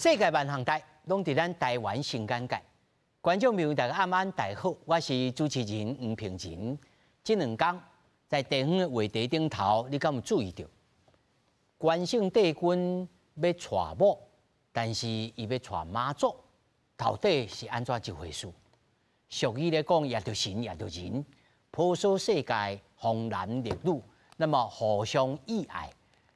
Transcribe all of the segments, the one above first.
世界萬項代，攏佇咱台灣新簡介。觀眾朋友大家暗安大家好，我是主持人黃平仁。這兩工在地方的話題頂頭，你敢有注意著？關聖帝君欲娶某，但是伊欲娶媽祖，到底是按怎一回事？俗語咧講，也著神也著人，婆娑世界，紅男綠女，那麼互相意愛，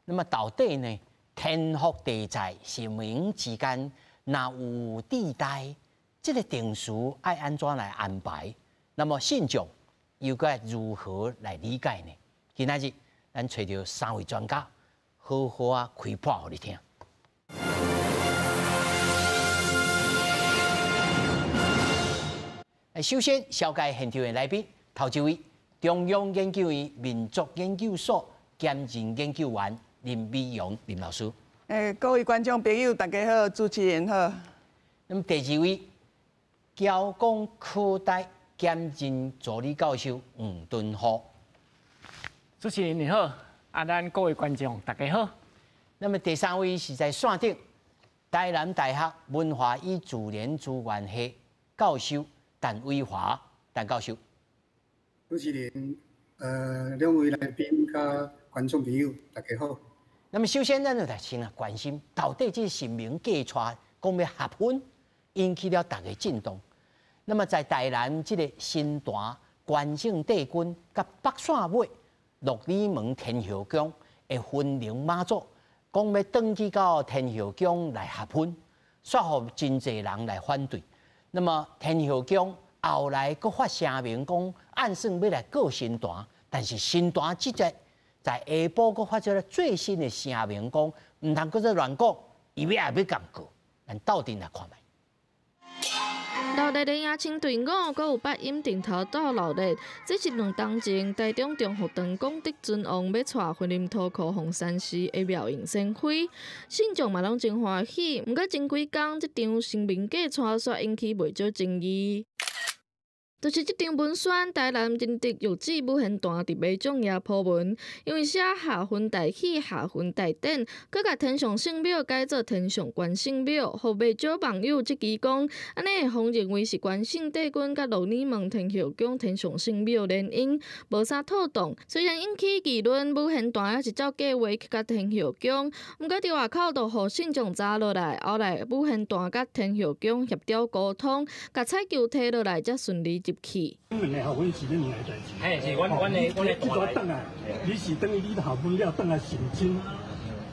那麼到底呢？天覆地載，神明之間若有地帶，這個程序愛按怎來安排？那麼信眾又該如何來理解呢？今仔日咱揣著三位專家，好好仔開破予你聽。首先，紹介現場的來賓，頭一位，中央研究院民族研究所兼任研究員林美容林老師。各位觀眾朋友，大家好，主持人好。那麼第二位，僑工科大兼任助理教授黃敦虎。主持人你好，啊，咱各位觀眾大家好。那麼第三位是在線頂台南大學文化與自然資源系教授陳偉華陳教授。主持人，兩位來賓佮觀眾朋友，大家好。那麼首先，咱就來先來關心，到底這神明嫁娶講欲合婚，引起了大家震動。那麼在台南這個神壇關聖帝君佮北線尾鹿耳門天后宮的雲靈媽祖，講欲轉去到天后宮來合婚，煞予真濟人來反對。那麼天后宮後來閣發聲明講，按算欲來告神壇，但是神壇這個在下晡閣發出了最新的聲明，講毋通閣再亂講，伊欲也欲共告，咱鬥陣來看覓。熱烈的迎親隊伍，閣有八音陣頭鬥鬧熱。這是兩冬前，台中中福堂廣德尊王欲娶雲林塗箍鳳山寺的妙應仙妃，信眾嘛攏真歡喜。毋過前幾工，這場神明嫁娶煞引起袂少爭議。就是這張文宣，台南仁德玉子武賢壇佇馬掌也鋪文，因為寫合婚大喜、合婚大典，閣共天上聖廟改做天上關聖廟，予袂少網友質疑講，按呢會予認為是關聖帝君佮鹿耳門天后宮天上聖廟聯姻，無啥妥當。雖然引起議論，武賢壇猶是照計劃去共天后宮，毋過佇外口就予信眾閘落來，後來武賢壇佮天后宮協調溝通，共彩球提落來，才順利入去。兩个合婚是恁兩个代誌。嘿，是阮阮的阮的這個轉來，你是等於你合婚了轉來成親。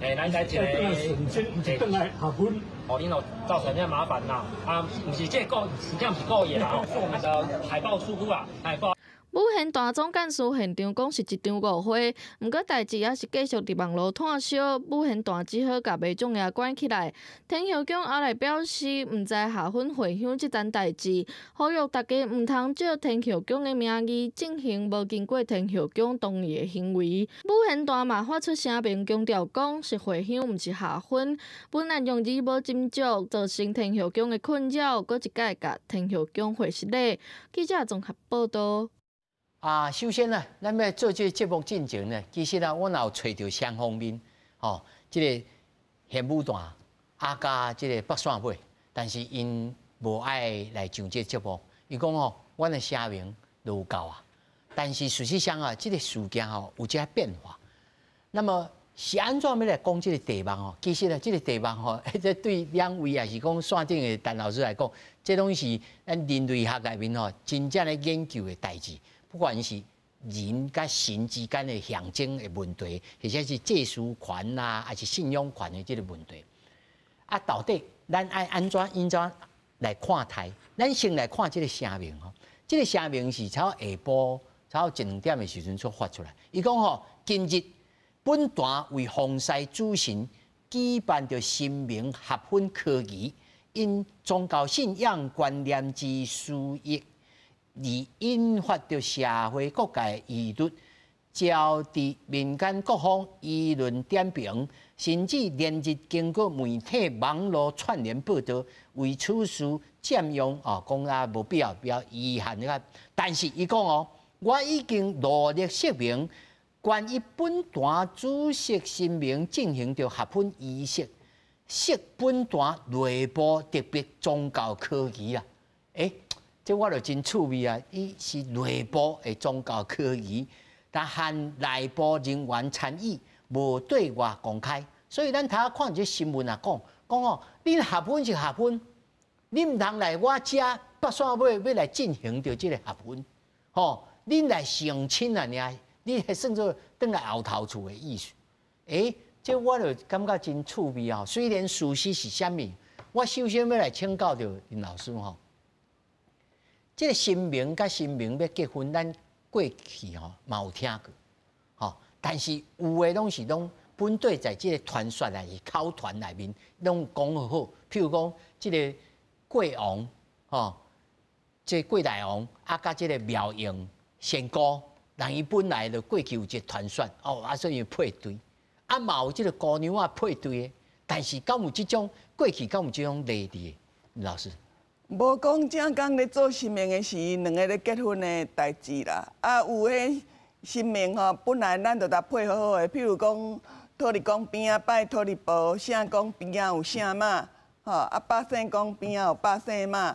嘿，咱來一個成親，毋是轉來合婚。哦，恁有造成這麻煩啦。啊，毋是這個，實際上毋是故意啦，是我們的海報疏忽啊，海報。武賢壇總幹事現場講是一場誤會，毋過代誌猶是繼續佇網路炭燒。武賢壇只好共媽祖爺關起來。天后宮後來表示，毋知合婚回鄉這單代誌，呼籲大家毋通借天后宮的名義進行無經過天后宮同意的行為。武賢壇嘛發出聲明強調講是回鄉，毋是合婚。本來用字無斟酌，造成天后宮的困擾，閣一擺共天后宮回失禮。記者綜合報導。啊，首先呢，咱欲做這個節目進前呢，其實啊，我也有揣著雙方面，吼，這個玄武壇啊，佮這個北線尾，但是𪜶無愛來上這個節目。伊講吼，阮的聲明都有夠啊，但是事實上啊，這個事件吼有這變化。那麼是按怎欲來講這個題目吼？其實呢，這個題目吼，這對兩位也是講線頂的陳老師來講，這攏是咱人類學內面吼真正咧研究的代誌。不管是人佮神之間的象徵的問題，或者是祭司權啊，還是信仰權的這個問題，啊，到底咱愛按怎按怎來看待？咱先來看這個聲明吼，這個聲明是差下晡差一兩點的時陣所發出來。伊講吼，今日本壇為奉祀主神舉辦著神明合婚科儀，因宗教信仰觀念之私益，而引發著社會各界疑慮，招致民間各方輿論點評，甚至連日經過媒體網路串聯報導，為此事佔用哦，講啊無必要，比較遺憾的。但是伊講哦，我已經羅列說明，關於本壇主席神明進行著合婚儀式，设本坛内部特别宗教科仪啊。欸，这我就真趣味啊！伊是内部的宗教科仪，但限内部人员参与，无对外公开。所以咱头看这新闻啊，讲讲哦，恁合婚是合婚，恁毋通来我遮北山尾欲来进行著这个合婚，吼，恁来成亲啊，尔，你彼算做转来后头厝的意思。欸，这我就感觉真趣味啊！虽然事实是啥物，我首先欲来请教著林老师吼，这个神明佮神明欲结婚，咱过去吼嘛有听过，吼，但是有的拢是拢本底在这个传说内是口传内面拢讲好好，譬如讲这个过王吼，这个过大王啊，佮这个妙应仙姑，人伊本来就过去有一个传说哦，啊所以配对。啊，嘛有这个姑娘仔配对的，但是敢有这种过去敢有这种例子？老师，无讲正讲咧做神明的是两个咧结婚的代志啦。啊，有彼神明吼，本来咱就共配好好的，譬如讲土地公边仔拜土地婆，圣公边仔有圣妈，吼啊八仙公边仔有八仙妈，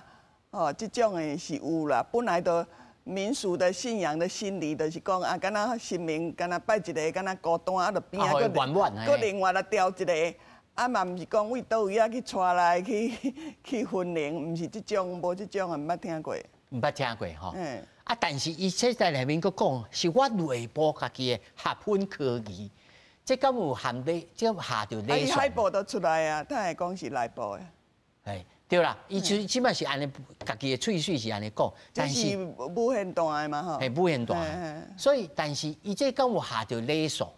吼这种的是有啦。本来就民俗的信仰的心理，就是讲啊，敢若神明，敢若拜一个，敢若孤单，啊，就边仔阁另外来调一个，啊嘛毋是讲为佗位仔去带来去分灵，毋是这种，无这种的，毋捌听过。毋捌听过吼。啊，但是伊这在内面阁讲，是我内部家己的合婚科仪，这敢有含礼，这下著礼数。海报都出来啊，他会讲是内部的。嘿。对啦，伊就起码是按呢，家己的喙齿是按呢讲，但是无限大的嘛吼，嘿，无限大，所以但是伊这敢有下著礼数？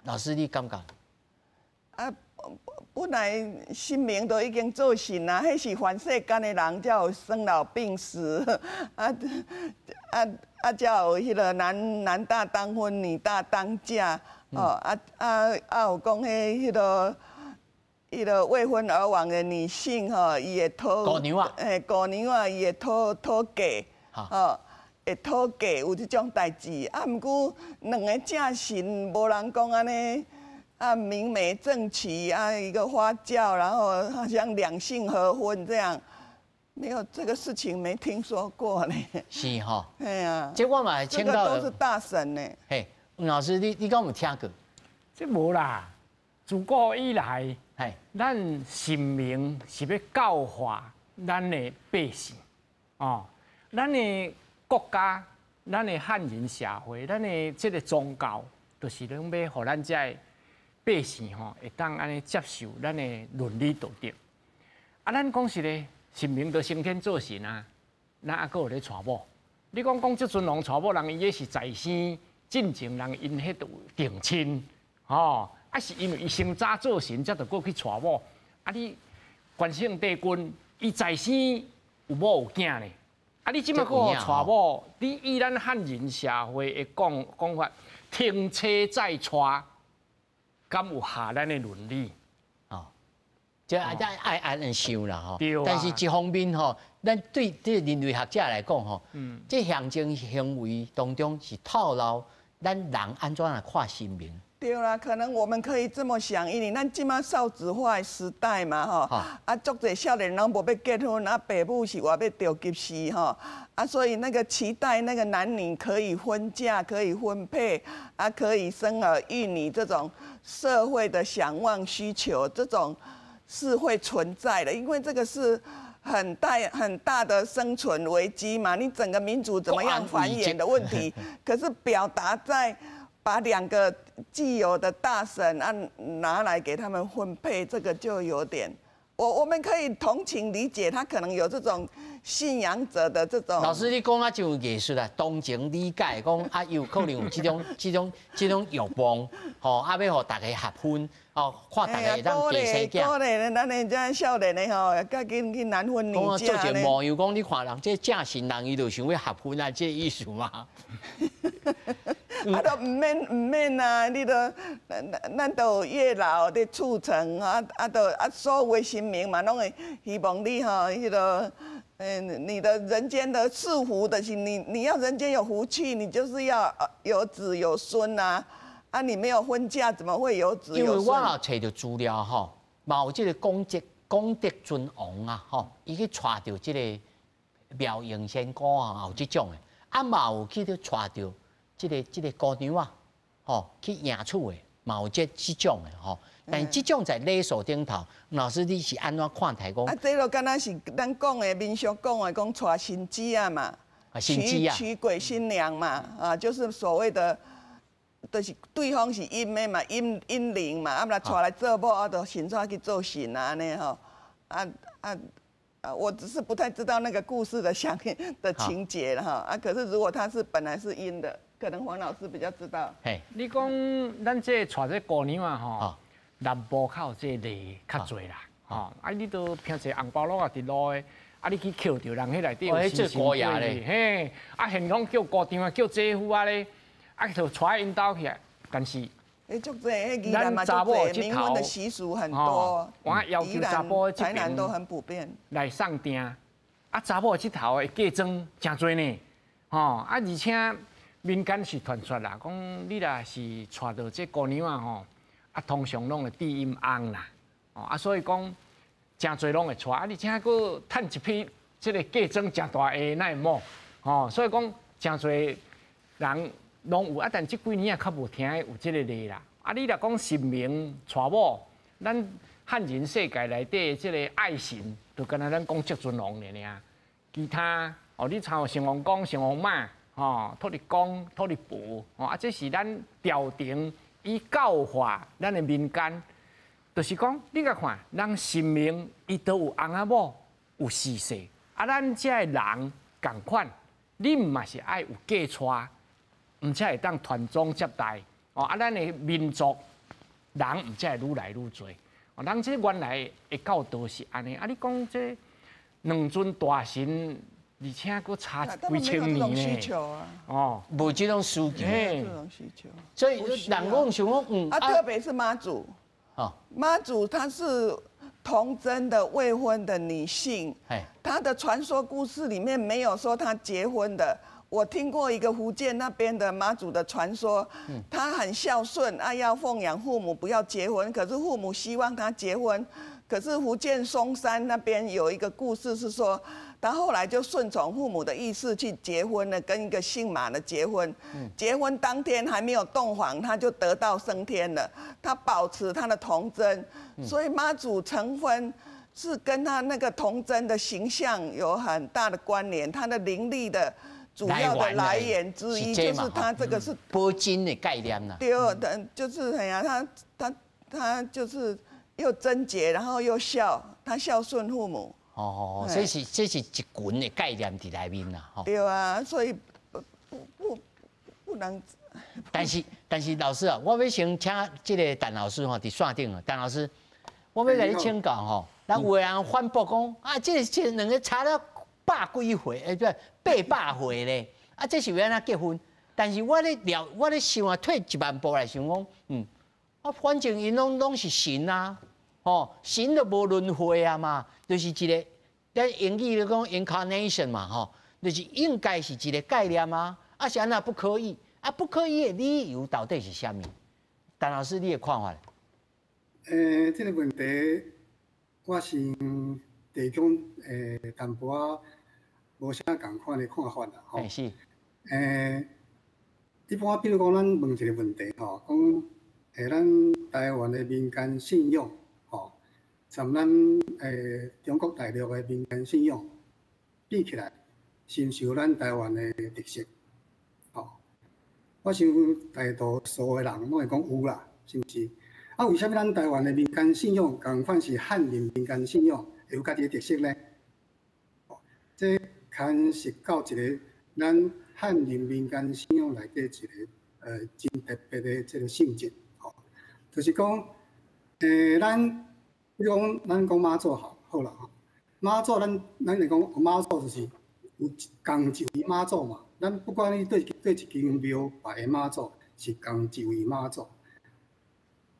老师你感觉？啊，本来神明都已经做神啊，彼是凡世间的人才有生老病死，啊啊啊，才有彼个男大当婚，女大当嫁，哦啊啊啊有讲彼个未婚而亡的女性吼，伊会讨姑娘仔，嘿，姑娘仔伊会讨嫁，吼，会讨嫁有这种代志。啊，毋过两个正神，无人讲按呢，啊，明媒正娶啊，一个花轿，然后好像两姓合婚这样，没有这个事情没听说过呢。是吼。嘿啊。这我嘛听到。都是大神呢。嘿，吴老师，你敢有听过？这无啦，自古以来。咱神明是欲教化咱的百姓，哦，咱的国家、咱的汉人社会、咱的这个宗教，就是拢欲予咱这个百姓吼，会当按呢接受咱的伦理道德。啊，咱讲实咧，神明都升天做神啊，咱犹阁有咧娶某？你讲讲这尊王娶某，人伊彼是在生进前，人𪜶彼就定亲，吼。啊，是因为伊先早做神，才著阁去娶某。啊，你关圣帝君，伊在生有某有囝呢。啊，你这马阁娶某，你以咱汉人社会的讲法，停车再娶，敢有合咱的伦理？哦，这啊，这爱按呢想啦吼。对啊。但是一方面吼，咱对这人类学者来讲吼，这象征行为当中是透露咱人按怎来看神明。对啦，可能我们可以这么想，因为咱这马少子化的时代嘛，吼，啊，足济少年人无欲结婚，啊，爸母是犹欲著急死，吼，啊，所以那个期待那个男女可以婚嫁、可以婚配，啊，可以生儿育女这种社会的想望需求，这种是会存在的，因为这个是很大很大的生存危机嘛，你整个民族怎么样繁衍的问题，可是表达在把两个既有的大神啊拿来给他们婚配，这个就有点，我们可以同情理解，他可能有这种信仰者的这种。老师，你讲啊就有艺术啦，同情理解，讲啊有可能有这种欲望，吼啊欲予大家合婚，哦，看大家会当嫁生囝。鼓励咱的这少年的吼，较紧去男婚女嫁。做一个模样，讲你看人这正神人，伊就想欲合婚啊，这个意思嘛。啊，都毋免啊！你都咱都有月老咧促成啊啊，都啊，所有的神明嘛，拢会希望你吼，彼个，你的人间的赐福的是你，你要人间有福气，你就是要有子有孙呐。啊，你沒有婚嫁，怎麼會有子有孫？因為我也揣著資料吼，嘛有這個廣德尊王啊，吼，伊去娶著這個妙應仙姑啊，有這種的，啊嘛有去著娶著這個姑娘啊，吼，去迎娶的，嘛有這種的吼。但這種在禮數頂頭，老師你是按怎看待講？啊，這就敢若是咱講的民俗講的，講娶新姊仔嘛，新姊仔，娶鬼新娘嘛，啊，就是所謂的，就是對方是陰的嘛，陰陰靈嘛，啊，來娶來做某，啊，就神煞去做神啊，按呢吼，啊啊啊，我只是不太知道那個故事的詳的情節了哈，啊，可是如果他是本來是陰的，可能黃老師比較知道。嘿，你講咱這娶這姑娘啊，吼。南部較有這個例較濟啦，吼啊！你都聽一個紅包橐仔佇路的，啊！你去抾著人彼內底有神神鬼咧，嘿！啊，現講叫姑丈啊，叫姐夫啊咧，啊，就帶𪜶兜去，但是，咱查某這頭的習俗很多，我要求查埔這邊都很普遍來送訂，啊，查某這頭的嫁妝誠濟呢，吼啊！而且民間是傳說啦，講你若是娶著這姑娘仔吼。啊，通常攏會致陰翁啦，哦啊，所以講誠濟攏會娶，啊，而且閣趁一筆這個嫁妝誠大个，哪會某？吼，所以講誠濟人攏有，啊，但這幾年也較無聽有這個例啦。啊，你若講神明娶某，咱漢人世界內底這個愛神，就敢若咱講德尊王爾爾，其他哦，你參像城隍公、城隍媽，吼，土地公、土地婆，吼，啊，這是咱朝廷。伊教化咱的民間，就是講，你共看，人神明伊都有翁仔某，有嗣世，啊，咱遮的人仝款，你毋嘛是愛有嫁娶，毋才會當傳宗接代，哦，啊，咱的民族人毋才會愈來愈濟，哦，人這原來的教導是按呢，啊，你講這兩尊大神。而且閣差幾千年呢，哦，無這種需求，所以人講想講，嗯，啊，特別是媽祖，哦，媽祖她是童貞的未婚的女性，她的傳說故事裡面沒有說她結婚的。我聽過一個福建那邊的媽祖的傳說，她很孝順，啊，要奉養父母，不要結婚，可是父母希望她結婚，可是福建松山那邊有一個故事是說。他後來就順從父母的意思去結婚了，跟一個姓馬的結婚。結婚當天還沒有洞房，他就得道升天了。他保持他的童貞，所以媽祖成婚是跟他那個童貞的形象有很大的關聯。他的靈力的主要的來源之一就是他這個是保真的概念啦。對，就是哎呀，他就是又貞潔，然後又孝，他孝順父母。哦，這是一群的概念佇內面啦，吼。對啊，所以不不不不能。但是老師啊，我欲先請這個陳老師吼，佇線頂啊，陳老師，我欲共你請教吼，咱有的人反駁講啊，這兩個差了百幾歲，欸，不八百歲咧，啊，這是欲按怎結婚？但是我咧聊，我咧想啊，退一萬步來想講，啊，反正𪜶攏是神啊，吼，神都無輪迴啊嘛。就是一個，咱英語咧講 incarnation 嘛，吼，就是應該是一個概念啊。啊，是按怎不可以？啊，不可以的理由到底是啥物？陳老師，你的看法？這個問題，我先提供淡薄仔無啥仝款的看法啦，吼。是。一般比如講，咱問一個問題，吼，講咱台灣的民間信仰。像咱中國大陸的民間信仰比起來，是毋是有咱台灣的特色？吼，我想大多數的人攏會講有啦，是毋是？啊，為啥物咱台灣的民間信仰仝款是漢人民間信仰會有家己的特色呢？這牽涉到一個咱漢人民間信仰內底一個真特別的這個性質，吼，就是講咱。比如講，咱講媽祖好，好啦吼。媽祖，咱來講，媽祖就是有仝一位媽祖嘛。咱不管你佗佗一間廟拜的媽祖，是仝一位媽祖。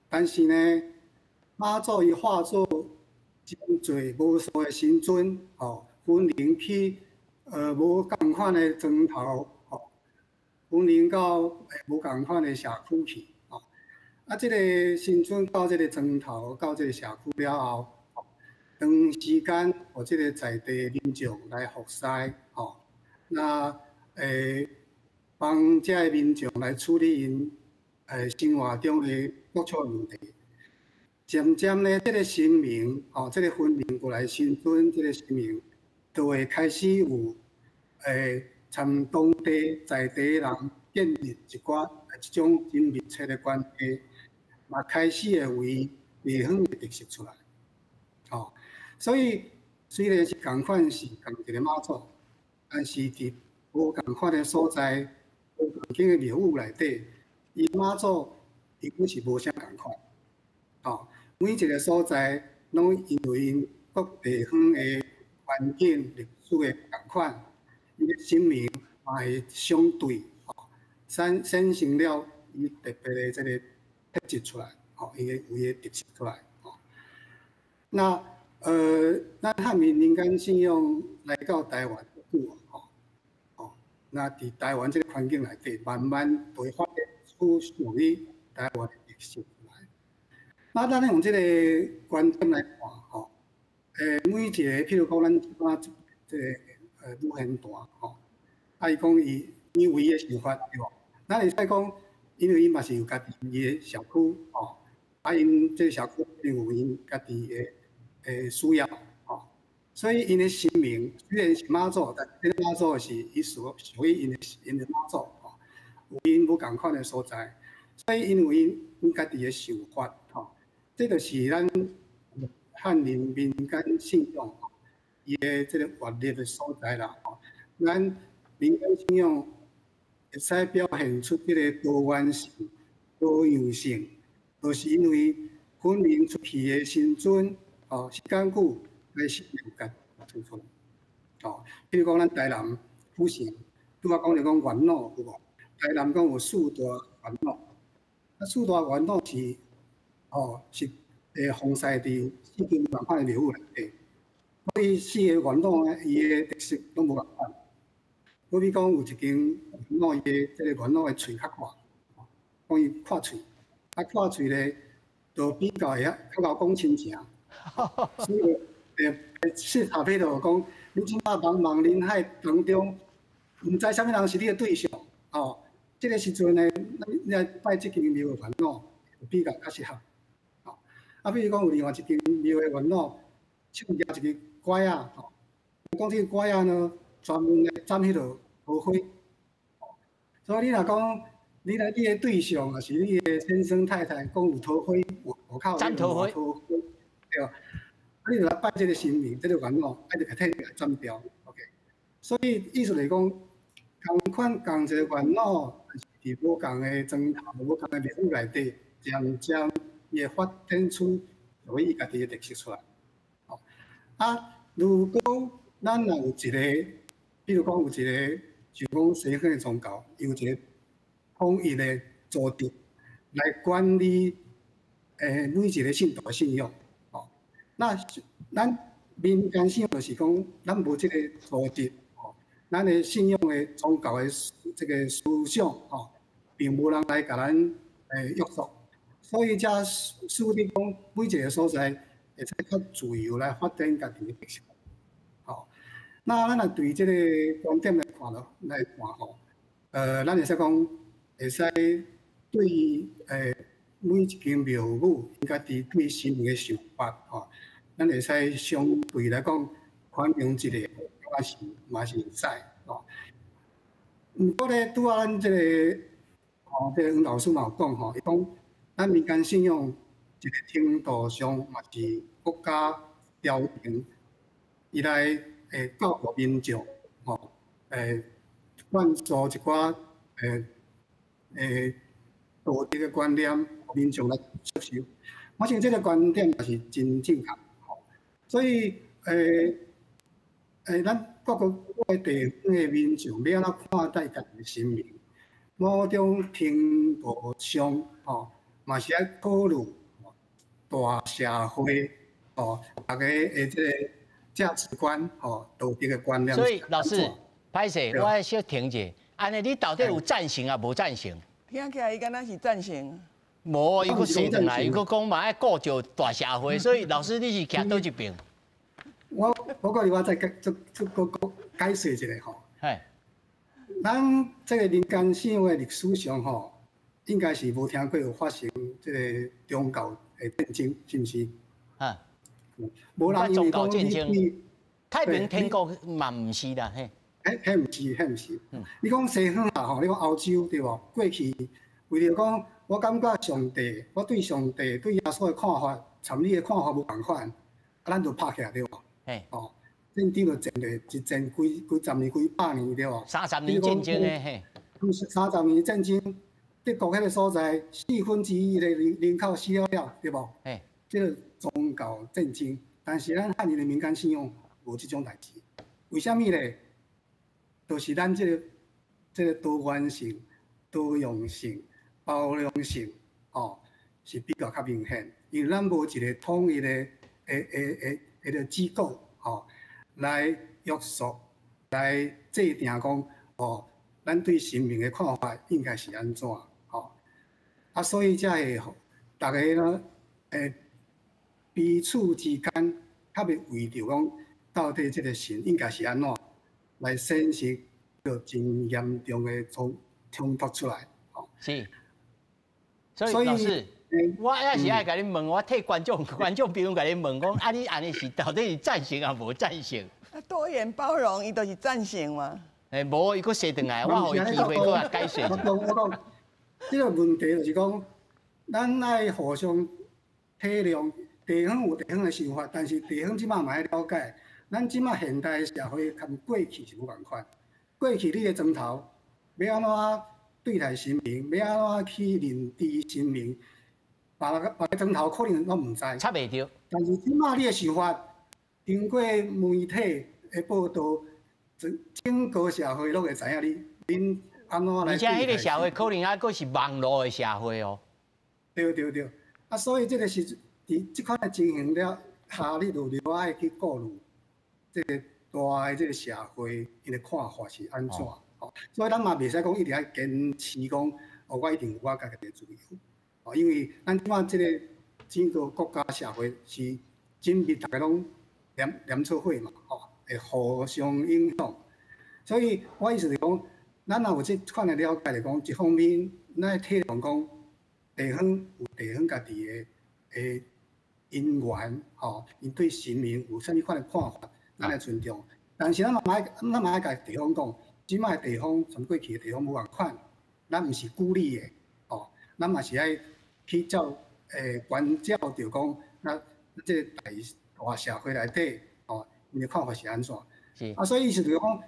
但是呢，媽祖伊化做真濟無數的神尊，吼，分靈去無仝款的莊頭，吼，分靈到無仝款的社區去，吼。啊，這个神尊到這个庄头，到這个社區了後，長時間予這个在地民眾來服侍，吼，那幫這个民眾來處理𪜶生活中的各種問題。漸漸呢，這个神明，吼，這个分靈過來神尊，這个神明就會開始有參當地在地人建立一寡這種真密切的關係。嘛開始會為地方的特色出來，吼，所以雖然是仝款是仝一个媽祖，但是佇無仝款的所在、無仝間的廟宇內底，伊媽祖伊閣是無啥仝款，吼，每一个所在攏因為𪜶各地方的環境、歷史的仝款，伊的神明嘛會相對，吼，產產生了伊特別的這个特質出來，吼，伊个有伊个特色出來，吼。那咱漢民民間信仰來到台灣久啊，吼，吼，那佇台灣這个環境內底，慢慢就會發展出屬於台灣的特色出來。那咱用這个觀點來看，吼，每一個，譬如講咱這個武賢壇，吼，啊，伊講伊伊唯一的想法，對無？咱會使講，因為伊嘛是有家己伊的社區，吼，啊，𪜶這个社區有𪜶家己的需要，吼，所以𪜶的神明雖然是媽祖，但這个媽祖是伊屬於𪜶的媽祖，吼，有𪜶無仝款的所在，所以𪜶有𪜶家己的想法，吼，這就是咱漢人民間信仰伊的這个活力的所在啦，吼，咱民間信仰會使表現出這个多元性、多樣性，就是因為分靈出去的神尊，哦，時間久開始有家推出來，哦，比如講咱台南府城，拄仔講著講元老有無？台南講有四大元老，啊，四大元老是，哦，是奉祀佇四間仝款的廟宇內底，所以四个元老呢，伊的特色攏無仝款。好比講有一間元老，伊的這个元老的喙較闊，講伊闊喙，啊闊喙咧，就比較會曉較𠢕講親情。所以，四頭皮就講，你這擺茫茫人海當中，毋知啥物人是你的對象，哦，這个時陣呢，你來拜這間廟的元老，比較較適合。哦，啊，比如講有另外一間廟的元老，手舉一个拐仔，吼，講這个拐仔呢，專門來斬彼落桃花。所以你若講，你來你的對象，也是你的先生太太，講有桃花，有外口斬桃花，對吧？啊，你就來拜這个神明，這个元老，啊，就共替你來斬掉，OK。所以意思來講，仝款仝一个元老，是佇無仝的莊頭、無仝的廟宇內底，漸漸伊會發展出屬於伊家己的特色出來。吼，啊，如果咱若有一个，比如講有一个，就講西方的宗教，伊有一个統一的組織來管理，每一个信徒的信仰。吼，那咱民間信仰就是講，咱無這个組織，吼，咱的信仰的宗教的這个思想，吼，並無人來共咱約束，所以才使得講每一个所在會使較自由來發展家己的特色。吼，那咱若對這个觀點來看咯，來看吼，咱會使講，會使對每一間廟宇，𪜶家己對神明的想法，吼，咱會使相對來講寬容一下，嘛是嘛是會使，吼。毋過咧，拄仔咱這个，吼，這个黃老師嘛有講吼，伊講咱民間信仰一個程度上嘛是國家朝廷伊來教育民眾，吼，灌輸一寡道德的觀念，民眾來接受。我想這个觀點也是真正確，吼。所以，咱各個各個地方的民眾，欲按怎看待家己的神明，某種程度上，吼，嘛是愛考慮大社會，吼，大家的這个價值觀，吼，道德的觀念。所以老師，歹勢，我小停一下，按呢，你到底有贊成抑無贊成？聽起來伊敢若是贊成。無，伊閣踅轉來，伊閣講嘛愛顧著大社會，所以老師你是徛佗一邊？我閣我再解做做閣解釋一下吼。係。咱這個民間信仰的歷史上吼，應該是無聽過有發生這個宗教的戰爭，是毋是？啊。無人因為講你太平天國嘛毋是啦，嘿。彼毋是，彼毋是。你講西方啊吼，你講歐洲對無？過去為著講，我感覺上帝，我對上帝對耶穌的看法，參你的看法無仝款，啊，咱就拍起來對無？嘿。哦，戰爭就戰了一戰幾幾十年、幾百年對無？三十年戰爭的嘿。三十年戰爭，德國彼個所在1/4的人口死了了，對無？嘿。這個宗教戰爭，但是咱漢人的民間信仰無這種代誌，為啥物咧？就是咱這個多元性、多樣性、包容性，哦，是比較較明顯。因為咱無一個統一的機構，吼，來約束、來制定講，哦，咱對神明的看法應該是按怎，吼。啊，所以才會逐个呢，彼此之間較袂為著講，到底這個神應該是按怎，來產生個真嚴重的衝突出來，吼。是。所以老師，我也是愛共你問，我替觀眾朋友共你問講，啊，你按呢是到底是贊成抑無贊成？啊，多元包容，伊就是贊成嘛。欸，無，伊閣踅轉來，我予伊機會閣來解釋。我講，我講，這個問題就是講，咱愛互相體諒，地方有地方的想法，但是地方這擺嘛愛了解，咱這擺現代社會佮過去是無仝款。過去你的磚頭欲按怎對待神明，欲按怎去認知神明，別个別个磚頭可能攏毋知。插袂著。但是這擺你的想法，經過媒體的報導，整個社會攏會知影你恁按怎來。而且彼個社會可能猶閣是網路的社會哦。對對對，啊，所以這個是佇這款的情形了下，你就著愛去顧慮這個大的這個社會𪜶的看法是按怎。哦，所以咱嘛袂使講一直愛堅持講，哦，我一定有我家己的自由。哦，因為咱這擺這個整個國家社會是緊密，逐个攏連做伙嘛，吼，會互相影響。所以我意思是講，咱若有這款的了解來講，一方面咱愛體諒講地方有地方家己的因緣，吼，𪜶對神明有啥物款的看法，咱來尊重。但是咱嘛愛，咱嘛愛共地方講，這擺地方從過去的地方無仝款，咱毋是孤立的，吼，咱嘛是愛去照關照著講，咱這個大社會內底，吼，𪜶的看法是按怎？啊，所以意思就是講，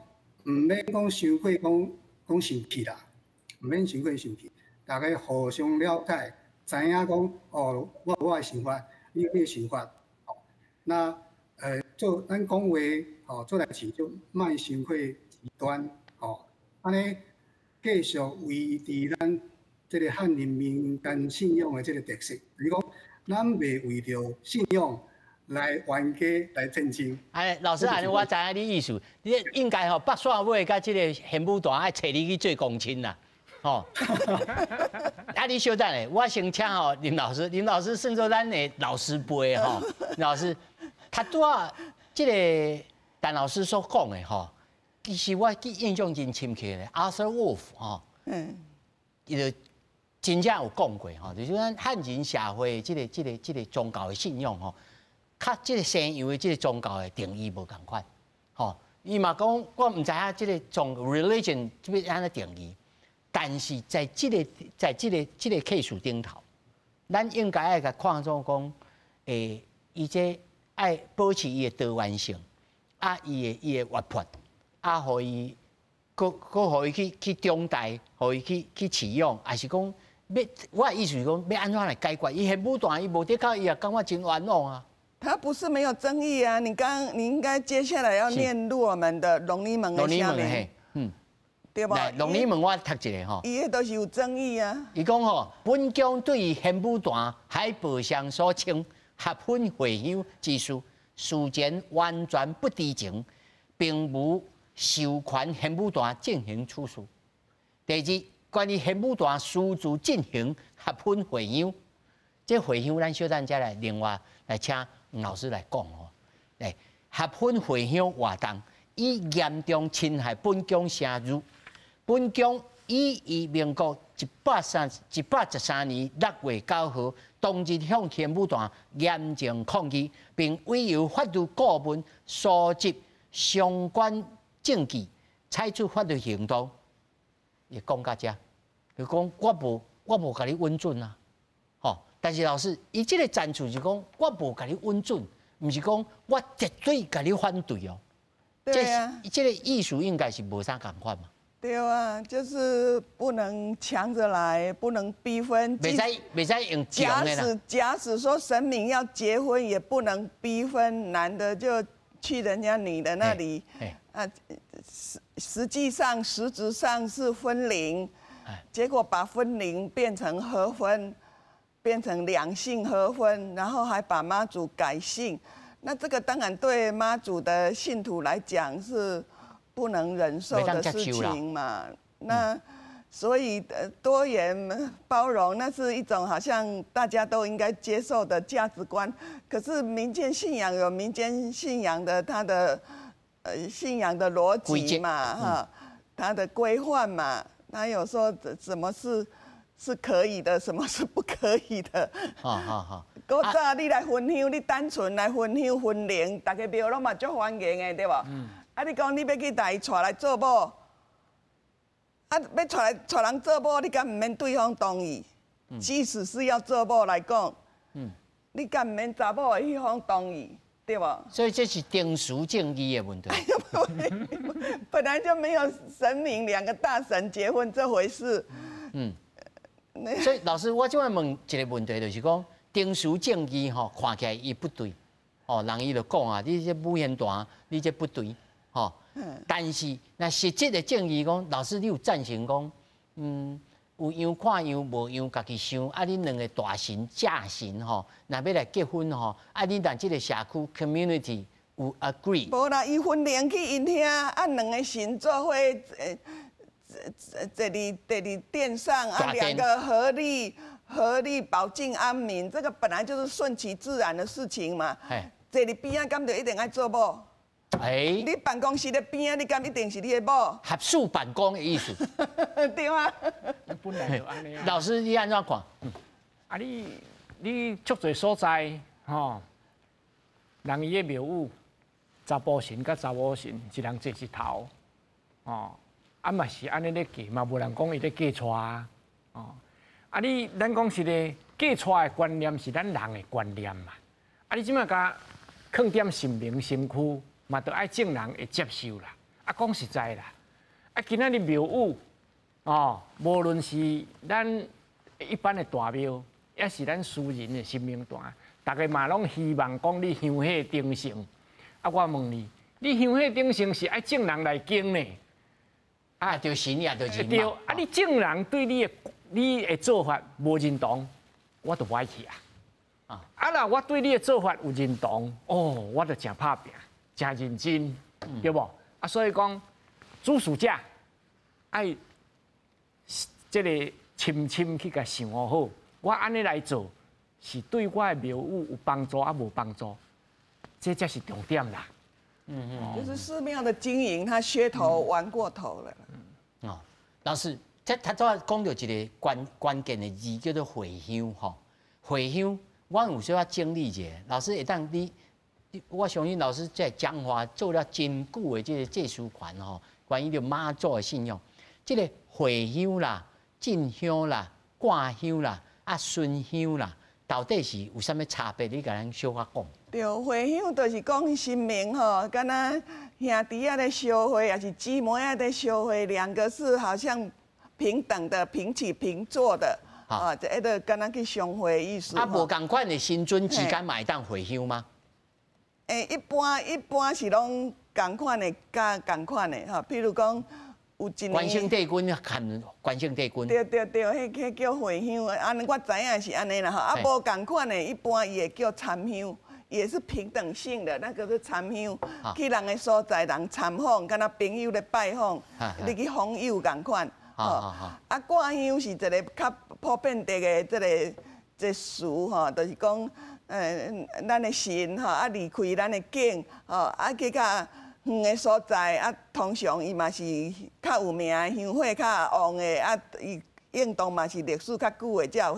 毋免講傷過講講生氣啦，毋免傷過生氣，逐家互相了解，知影講哦，我有我的想法，你有你的想法，吼，那做咱講話，吼，做代誌就莫傷過極端，吼，按呢繼續維持咱這個漢人民間信仰的這個特色，就是講，咱袂為著信仰來冤家來戰爭。哎，老師，按呢我知影你意思，你應該吼北線尾佮這個玄武團愛揣你去做公親啦，吼。啊，你稍等下，我先請吼林老師，林老師算做咱的老師輩吼，老師，他拄仔這個陳老師所講的吼，其實我記印象真深刻的，Arthur Wolf 吼，伊就真正有講過吼，就是咱漢人社會這個宗教的信仰吼，較這個西洋的這個宗教的定義無仝款，吼，伊嘛講我毋知影這個宗 religion 這欲按怎定義，但是在這個 case 頂頭，咱應該愛共看做講，伊這愛保持伊的多元性，啊，伊的活潑，啊，予伊閣閣予伊去長大，予伊去飼養，抑是講欲我的意思是講欲按怎來解決？伊玄武團伊無得靠，伊也感覺真冤枉啊。他不是沒有爭議啊！你剛你應該接下來要念入我們的龍尼門的下面，對吧？來，龍尼門我讀一下吼。伊彼都是有爭議啊。伊講吼，本宮對於玄武團海報上所稱合分會鄉之事，事前完全不知情，並無授權玄武團進行此事。第二，關於玄武壇私自進行合婚會香，這會香咱小等再來另外來請黃老師來講哦。來，合婚會香活動已嚴重侵害本宮聲譽，本宮已於民國113年6月9號當日向玄武壇嚴正抗議，並委由法律顧問搜集相關證據，採取法律行動。伊講到遮，伊講我無共你允准啊，吼！但是老師，伊這個戰處是講我無共你允准，毋是講我絕對共你反對哦。對啊，這個意思應該是無啥仝款嘛。對啊，就是不能強着來，不能逼婚。袂使袂使用強的啦。假使說神明要結婚，也不能逼婚，男的就去人家女的那裡。啊，實際上實質上是分靈，結果把分靈變成合婚，變成兩姓合婚，然後還把媽祖改姓，那這個當然對媽祖的信徒來講是不能忍受的事情嘛。那所以多元包容，那是一種好像大家都應該接受的價值觀。可是民間信仰有民間信仰的它的信仰的邏輯嘛，哈，它的規範嘛，他有說什麼是可以的，什麼是不可以的。好好好。古早你來分香，你單純來分香分靈，逐个廟攏嘛足歡迎的，對無？啊，你講你欲去共伊娶來做某，啊，欲娶來娶人做某，你敢毋免對方同意？即使是要做某來講，你敢毋免查某的彼方同意？對無？所以這是程序正義的問題。本來就沒有神明兩個大神結婚這回事。所以老師，我這擺問一個問題，就是講程序正義吼，看起來伊不對，哦，人伊就講啊，你這舞仙壇，你這不對，吼。但是若實質的正義講，老師你有贊成講，有樣看樣，無樣家己想。啊，恁兩個大神假神吼，若欲來結婚吼，啊，恁但這個社區 community 有 agree。無啦，伊分靈去𪜶遐，啊，兩個神做伙，這裡殿上啊，兩個合力保境安民，這個本來就是順其自然的事情嘛。坐佇邊仔，敢就一定愛做某？欸，你辦公室的邊仔，你敢一定是你的某？合署辦公的意思。對啊。本來就按呢啊。老師，你按怎看？啊，你足濟所在吼，人伊的廟宇，查埔神佮查某神，一人坐一頭，哦，啊嘛是按呢咧嫁，嘛無人講伊咧嫁娶啊，哦，啊你咱講實咧，嫁娶的觀念是咱人的觀念嘛，啊你這擺共囥踮神明身軀，嘛著愛眾人會接受啦。啊講實在啦，啊今仔日廟宇，哦，無論是咱一般的大廟，抑是咱私人的神明壇，逐家嘛攏希望講你香火鼎盛。啊，我問你，你香火鼎盛是愛眾人來敬呢？啊，著神也著人。對，啊，你眾人對你的做法無認同，我就無愛去啊。啊，若我對你的做法有認同，哦，我就誠拍拚，誠認真，對無？啊，所以講，主事者愛這個深深去共想好，我按呢來做，是對我的廟宇有幫助抑無幫助？這才是重點啦。就是寺廟的經營，他噱頭玩過頭了。哦，老師，這頭拄仔講著一個關鍵的字，叫做會香吼。會香，我有小可整理一下。老師會當你，我相信老師在彰化做了真久的這個祭司權吼，關於著媽祖的信仰，這個會香啦、進香啦、掛香啦、啊巡香啦，到底是有啥物差別？你共咱小可講。對，會香就是講神明吼，敢若兄弟仔咧相會，抑是姊妹仔咧相會，兩個是好像平等的、平起平坐的，啊，這個敢若去相會意思。啊，無仝款的神尊之間嘛會當會香嗎？欸，一般是攏仝款的，佮仝款的吼，譬如講。有一年，關聖帝君和關聖帝君。對對對，彼叫會香的，按呢我知影是按呢啦吼。啊，無仝款的，一般伊會叫參香，也是平等性的，那個是參香。去人的所在，人參訪，敢若朋友咧拜訪，你去訪友仝款。吼。啊，掛香是一个較普遍的這個詞吼，就是講，咱的神吼，啊離開咱的境吼，啊去較遠的所在，啊通常伊嘛是較有名的香火較旺的，啊伊應當嘛是歷史較久的，才有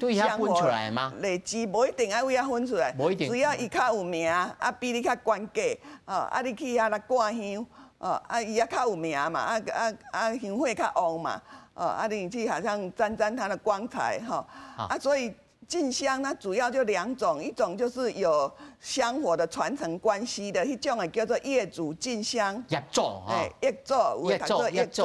彼香火分出來嗎？累積無一定愛為遐分出來，無一定，只要伊較有名，啊比你較懸格，哦，啊你去遐來掛香，哦，啊伊也較有名嘛，啊香火較旺嘛，哦，啊你去好像沾沾他的光彩，吼，啊所以進香它主要就兩種，一種就是有香火的傳承關係的，彼種的叫做業主進香。業主哈。業主，業主業主，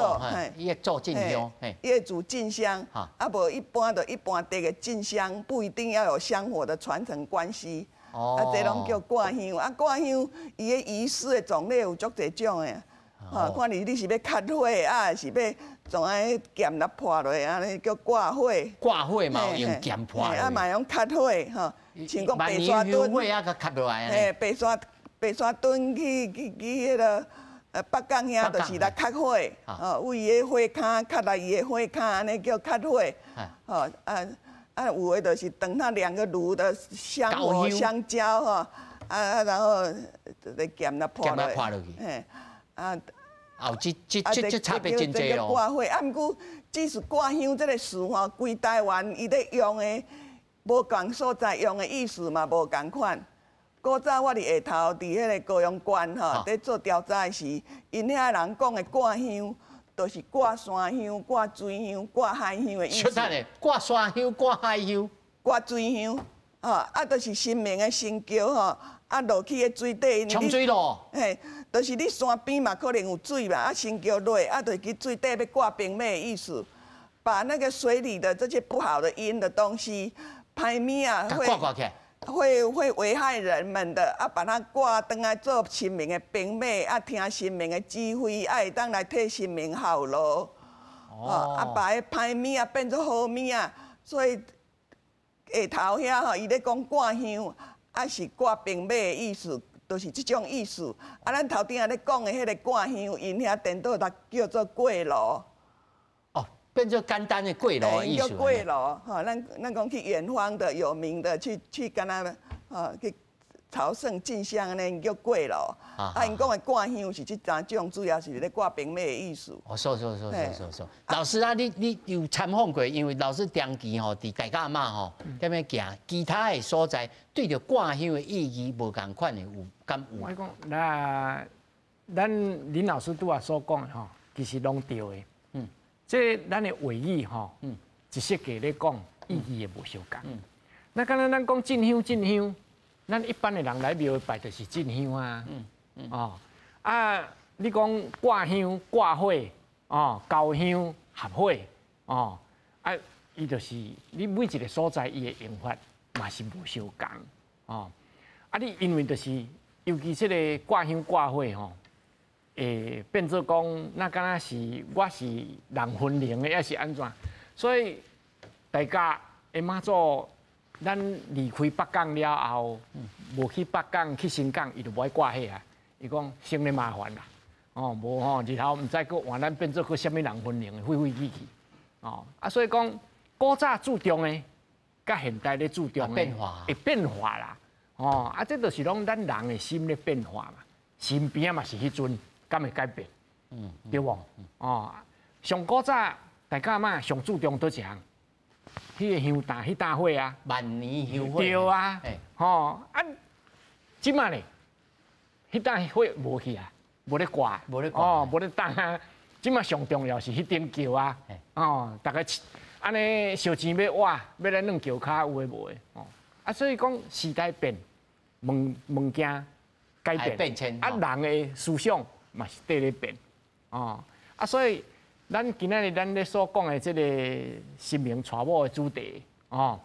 業主進香。業主進香。啊，無一般的一般的進香，不一定要有香火的傳承關係。哦。啊，這攏叫掛香。啊，掛香伊的儀式的種類有足濟種的。吼，看你你是欲磕火，啊，是欲從彼劍來破落，按呢叫掛火。掛火嘛有用劍破。啊，嘛用磕火吼，像講白沙墩。火啊，共磕落來。嘿，白沙墩去彼个北港遐，就是來磕火，吼，為伊的火跤磕來伊的火跤，按呢叫磕火。吼啊啊，有的就是等它兩個爐的香火相交吼，啊然後來劍來破落。嘿。啊，哦，這差別真濟哦。掛火，啊，毋過只是掛香這個詞吼，規台灣伊咧用的，無仝所在用的意思嘛無仝款。古早我佇下頭，佇彼个高雄縣吼，佇做調查的時，𪜶遐人講的掛香，就是掛山香、掛水香、掛海香的意思。等下，掛山香、掛海香、掛水香，吼，啊，就是神明的神轎吼。啊，落去彼水底，沖水咯。嘿，就是你山邊嘛，可能有水嘛，啊，神轎落，啊，就去水底欲掛兵馬的意思，把那個水裡的這些不好的陰的東西，歹物啊，會危害人們的，啊，把它掛轉來做神明的兵馬，啊，聽神明的指揮，啊，會當來替神明效勞。哦。啊，把彼歹物啊變做好物啊，所以下頭遐吼，伊咧講掛香。啊，是掛兵馬的意思，就是這種意思。啊，咱頭頂仔咧講的彼个掛香，𪜶遐顛倒來叫做過路。哦，變做簡單的過路的意思。叫過路，吼，咱講去遠方的有名的，去敢若，吼，去朝聖進香呢，叫過路。啊，𪜶講的掛香是這三種，主要是咧掛兵馬的意思。哦，說說說說說說。老師啊，你有參訪過？因為老師長期吼佇大甲媽吼踮咧行，其他的所在對著掛香的意義無仝款的有敢有？我講，那咱林老師拄仔所講的吼，其實攏對的。嗯。這咱的話語吼，一世界咧講意義會無相仝。那敢若咱講進香進香。咱一般的人來廟拜就是進香啊，哦，啊，你講掛香、掛火，哦，交香、合火，哦，啊，伊就是你每一個所在伊的用法嘛是無相仝，哦，啊，你因為就是尤其這個掛香掛火吼，會變做講，那敢若是我是人分靈的，抑是按怎？所以大家的媽祖。咱離開北港了後，無去北港，去新港，伊就無愛掛火啊。伊講省咧麻煩啦，哦，無吼，日後毋知閣換咱變做閣啥物人分靈的，廢廢去去，哦，啊，所以講古早注重的，佮現代咧注重的變化，會變化啦，哦，啊，這就是攏咱人的心咧變化嘛，身邊嘛是彼陣，敢會改變？對無？哦，上古早大家嘛上注重佗一項？彼个香擔，彼擔火啊，萬年香火。對啊，吼啊，這馬咧，彼擔火無去啊，無咧掛，無咧掛，哦，無咧擔啊。這馬上重要是彼頂轎啊，哦，逐家按呢燒錢欲挖，欲來弄轎跤有的無的，哦，啊，所以講時代變，物件改變，啊，人的思想嘛是綴咧變，哦，啊，所以。咱今仔日咱咧所講的這個神明娶某的主題，哦，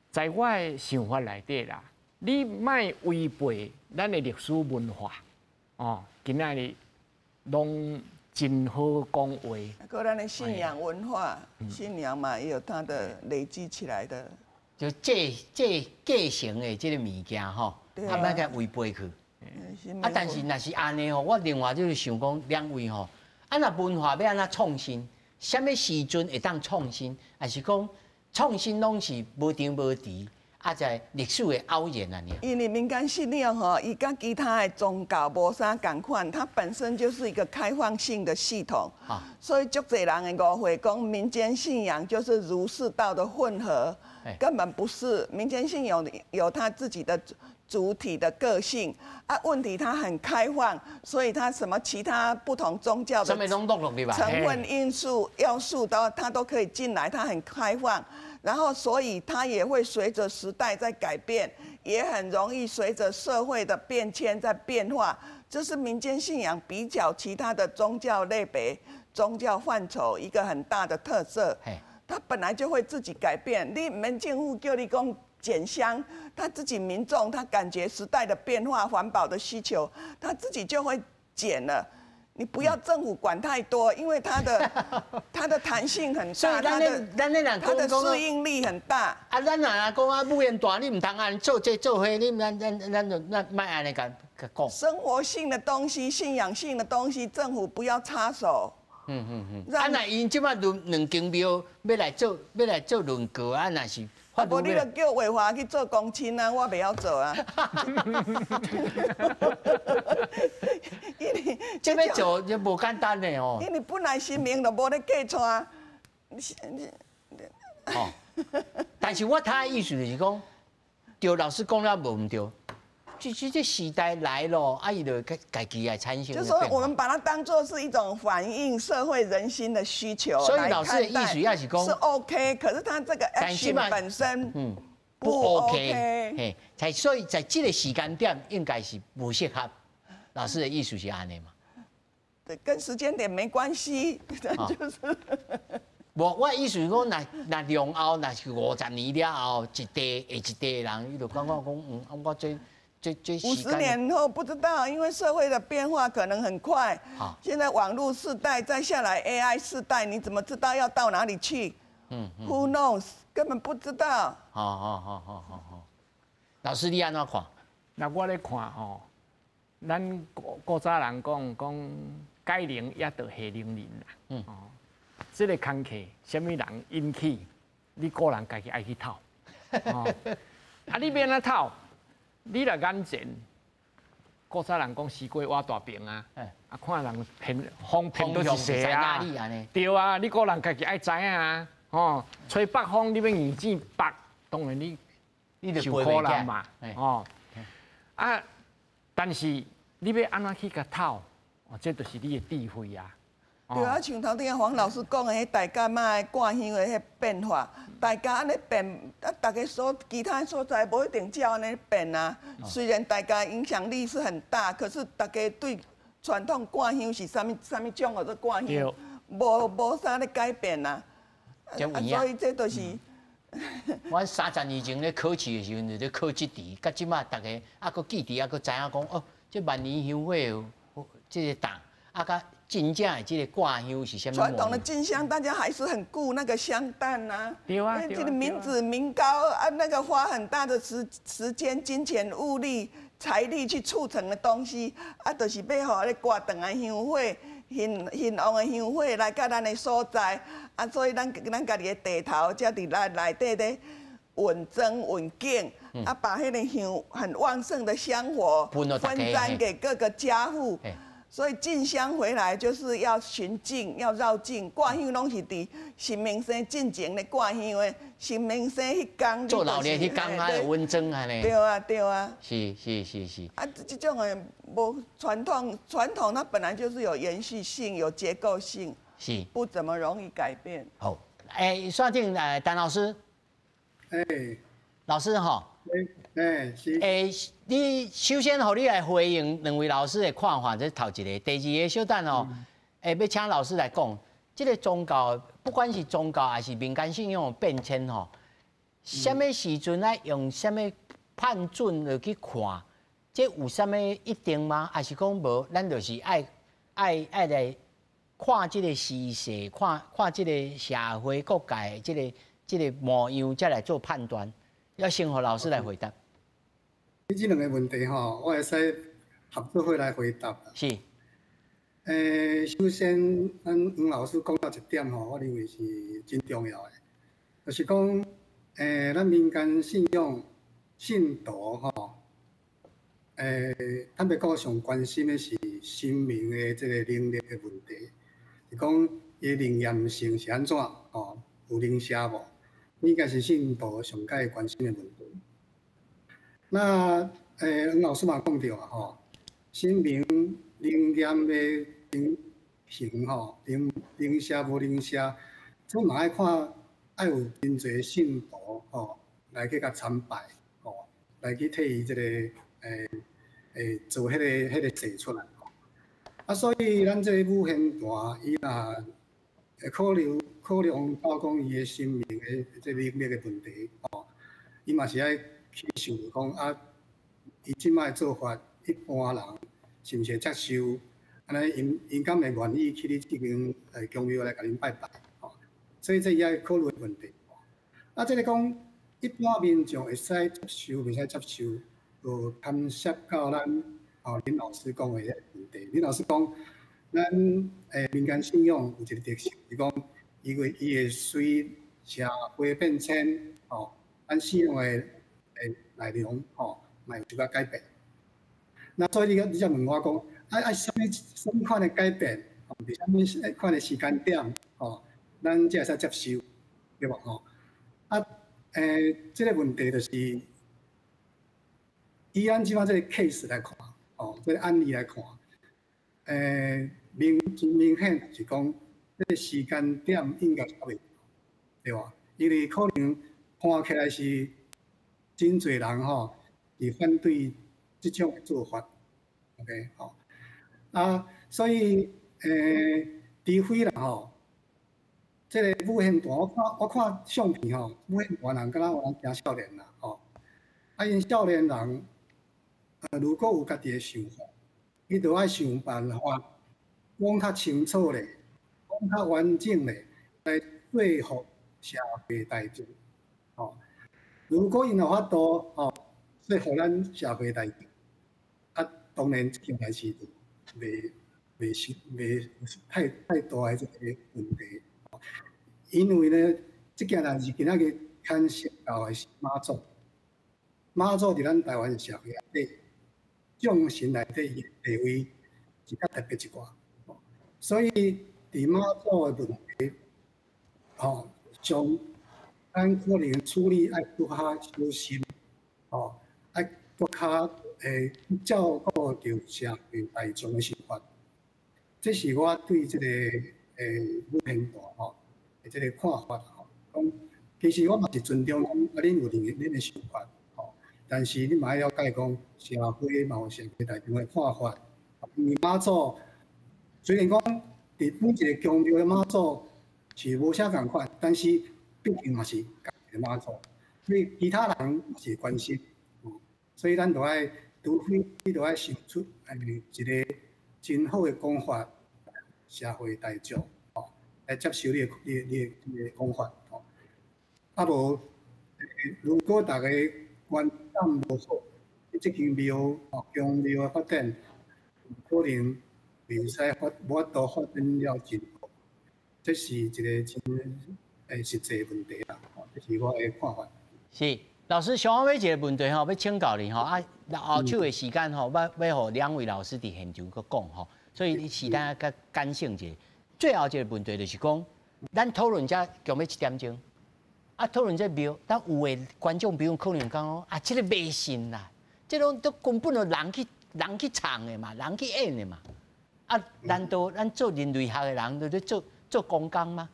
在我的想法內底啦，你莫違背咱的歷史文化，哦，今仔日攏真好講話。閣咱的信仰文化，信仰嘛也有它的累積起來的。就這繼承的這個物件吼，啊，莫共違背去。啊，但是若是按呢吼，我另外就是想講兩位吼。啊，若文化欲按怎創新，啥物時陣會當創新，抑是講創新攏是無長無遲，啊，在歷史的偶然啊。因為民間信仰吼，伊佮其他的宗教無啥仝款，它本身就是一個開放性的系統，所以足濟人會誤會講民間信仰就是儒釋道的混合，根本不是。民間信仰有它自己的主體的個性啊，問題它很開放，所以它什麼其他不同宗教的成分因素要素都它都可以進來，它很開放。然後，所以它也會隨着時代在改變，也很容易隨着社會的變遷在變化。這是民間信仰比較其他的宗教類別、宗教範疇一個很大的特色。它本來就會自己改變。你毋免政府叫你講減香，他自己民眾他感覺時代的變化、環保的需求，他自己就會減了。你不要政府管太多，因為它的彈性很大，它的適應力很大。啊，咱若講啊，母燕大，你毋通按做這做彼，你咱咱咱就咱莫按呢共講。生活性的東西、信仰性的東西，政府不要插手。啊，若𪜶這擺兩兩間廟欲來做，欲來做論告，啊，若是。啊，無你就叫偉華去做公親啊，我袂曉做啊。因為這欲做就無簡單的哦。因為本來神明就無咧嫁娶。哦，但是我聽的意思就是講，對老師講了無毋對。這這時代來了，啊，伊就家己來產生。就是說，我們把它當作是一種反映社會人心的需求。所以老師的意思也是講，是 OK，可是他這個 action 本身不 OK。嘿，在所以在這個時間點應該是無適合。老師的意思是按呢嘛？對，跟時間點沒關係，就是。無，我的意思是講，若若兩後，若是50年了後，一代下一代的人，伊就感覺講，我這。50年後不知道，因為社會的變化可能很快。現在網絡世代再下來 AI 世代，你怎麼知道要到哪裡去？Who knows？根本不知道。好好好好好好。老師你按怎看？那我咧看吼，咱古古早人講講解鈴也著繫鈴人啦。哦，這個工課，啥物人引起，你個人家己愛去討。哦，啊，你欲按怎討？你若眼前，古早人講西瓜偎大邊啊，啊看人騙風騙佗一勢啊，對啊，你個人家己愛知影啊，吼，吹北風你欲硬戰北，當然你受苦難嘛，吼，啊，但是你欲按怎去共討，哦，這就是你的智慧啊。對啊，像頭頂黃老師講的，彼大甲媽的掛香的彼變化，大家按呢變，啊，逐个所其他所在無一定照按呢變啊。雖然大家影響力是很大，可是逐家對傳統掛香是啥物啥物種號做掛香，無無啥咧改變啊。啊，所以這就是。阮30年前咧考試的時陣，就咧考這題，佮這馬逐家猶閣記佇，猶閣知影講哦，這萬年香火這個檔，啊，佮真正的這個掛香是啥物？傳統的進香，大家還是很顧那個香擔啊。對啊，這個民脂民膏啊，那個花很大的時時間、金錢、物力、財力去促成的東西，啊，就是欲予咧掛斷的香火、興興旺的香火來到咱的所在，啊，所以咱咱家己的地頭才佇內內底咧穩增穩景，啊，把彼个香很旺盛的香火分沾給各個家戶。所以進香回來就是要巡境，要繞境，掛香攏是佇神明生進前咧掛香的，神明生彼工。做老年彼工啊，穩裝按呢。對啊，對啊。是是是是。啊，這種的無傳統，傳統它本來就是有延續性、有結構性，不怎麼容易改變。好，欸，刷定陳老師。欸。老師吼。欸，是。欸，你首先予你來回應兩位老師的看法，這是頭一個。第二個小等吼，欸，欲請老師來講，這個宗教，不管是宗教還是民間信仰的變遷吼，啥物時陣愛用啥物判準來去看，這有啥物一定嗎？還是講無？咱就是愛愛愛來看這個時勢，看看這個社會各界這個這個模樣，才來做判斷。要先予老師來回答。你這兩個問題吼，我會使合做伙來回答。是。首先，咱黃老師講到一點吼，我認為是真重要的，就是講，咱民間信仰信徒吼，坦白講，上關心的是神明的這個靈力的問題，是講伊靈驗性是按怎吼，有靈邪無？應該是信徒上蓋關心的問題。那黃老師嘛講著啊吼，神明靈驗的情形吼，靈靈邪無靈邪，這嘛愛看愛有真濟信徒吼來去共參拜吼，來去替伊這個做彼個祭出來吼。啊，所以咱這個武仙壇，伊若會考量到講伊的神明的這靈力的問題吼，伊嘛是愛去想講啊，伊這擺做法，一般人是毋是會接受？按呢，𪜶𪜶敢會願意去你這間宮廟來共恁拜拜？吼，所以這伊愛考慮的問題。啊，這個講一般民眾會使接受，袂使接受，就牽涉到咱吼林老師講的彼個問題。林老師講，咱民間信仰有一個特色，是講因為伊會隨社會變遷，吼，咱信仰的內容吼，嘛有一寡改變。那所以你才問我講，愛啥物款的改變，佇啥物款的時間點，吼，咱才會使接受，對無吼？啊，這個問題就是，以咱這擺這個 case 來看，吼，這個案例來看，真明顯是講，這個時間點應該是猶未，對無？因為可能看起來是真濟人吼，是反對這種做法，OK 吼。啊，所以除非啦吼，這個武仙壇我看相片吼，武仙壇人敢若有人誠少年啦吼。啊，𪜶少年人，如果有家己的想法，伊就愛想辦法講較清楚咧，講較完整咧，來說服社會大眾。吼，如果𪜶有法度吼說服咱社會大眾，啊，當然這件代誌就袂太大的這個問題。因為呢，這件代誌今仔日牽涉到的是媽祖，媽祖佇咱台灣社會內底，眾神內底伊的地位是較特別一寡，所以佇媽祖的問題，吼，上咱可能處理愛閣較小心，吼，愛閣較會照顧著社會大眾的想法。這是我對這個武仙壇吼的這個看法吼。講其實我嘛是尊重講，啊，恁有恁的想法吼，但是你嘛愛了解講，社會嘛有社會大眾的看法。因為媽祖雖然講佇每一個宮廟的媽祖是無啥仝款，但是畢竟嘛是仝一個媽祖，所以其他人嘛是會關心。所以咱就愛，除非你就愛想出一個真好的講法，社會大眾吼來接受你的講法吼。啊無，如果逐家觀感無好，這間廟吼宮廟的發展，可能袂使發無法度發展了真好。這是一個真實際問題啦，吼，這是我的看法。是，老師，上尾一個問題吼，欲請教你吼啊，後手的時間吼，欲予兩位老師佇現場閣講吼，所以你時間較簡省者。最後一個問題就是講，咱討論遮強欲一點鐘，啊，討論這廟，但有的觀眾朋友可能講哦，啊，這個迷信啦，這攏都根本就人去創的嘛，人去演的嘛，啊，難道咱做人類學的人就咧做做公工嗎？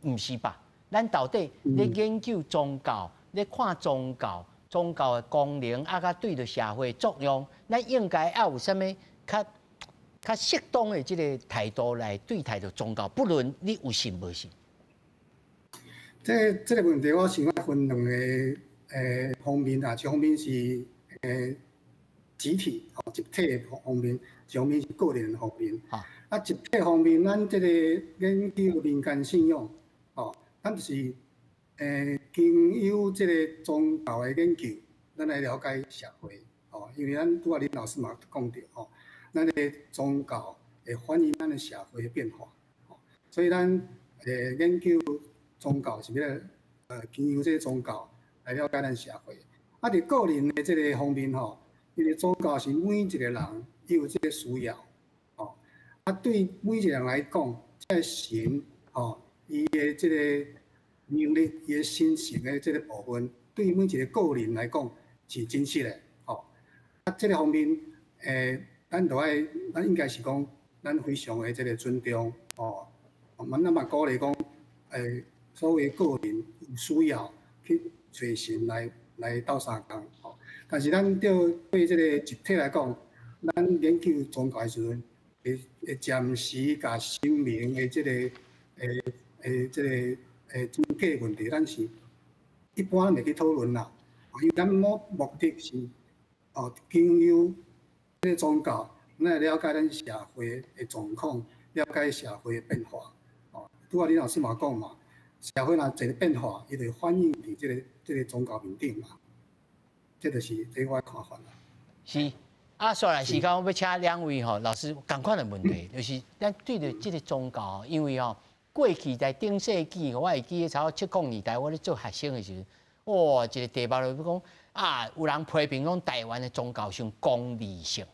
毋是吧？咱到底咧研究宗教，咧看宗教，宗教的功能啊，佮對著社會作用，咱應該要有啥物較較適當的這個態度來對待著宗教，不論你有信無信。這個問題，我想愛分兩個方面啊，一方面是集體吼，集體的方面，一方面是個人的方面。啊，集體方面，咱這個研究民間信仰，吼，咱就是經由這個宗教的研究，咱來了解社會，吼，因為咱拄仔林老師嘛講著吼，咱的宗教會反映咱的社會的變化。所以咱研究宗教是欲經由這个宗教來了解咱社會。啊，佇個人的這个方面吼，因為宗教是每一個人伊有這个需要，吼。啊，對每一個人來講，這个神吼，伊的這个能力，伊的神聖的這个部分，對每一个個人來講是真實的，吼。啊，這个方面，咱就愛，咱應該是講，咱非常的這个尊重，吼。咱嘛鼓勵講，所有個人有需要去揣神來鬥相共，吼。但是咱對這个集體來講，咱研究宗教的時陣，會暫時共神明的這个這个真假問題，咱是一般袂去討論啦。因為咱目的是哦，經由這个宗教，咱來了解咱社會的狀況，了解社會的變化。哦，拄仔李老師嘛講嘛，社會若一個變化，伊就會反映佇這个宗教面頂嘛。這就是這我的看法啦。是，啊，紲來時間我欲請兩位吼老師仝款的問題，就是咱對著這个宗教，因為吼過去在頂世紀，我會記得差不多70年代，我咧做學生的時陣，哇，一个題目就講啊，有人批評講台灣的宗教傷功利性，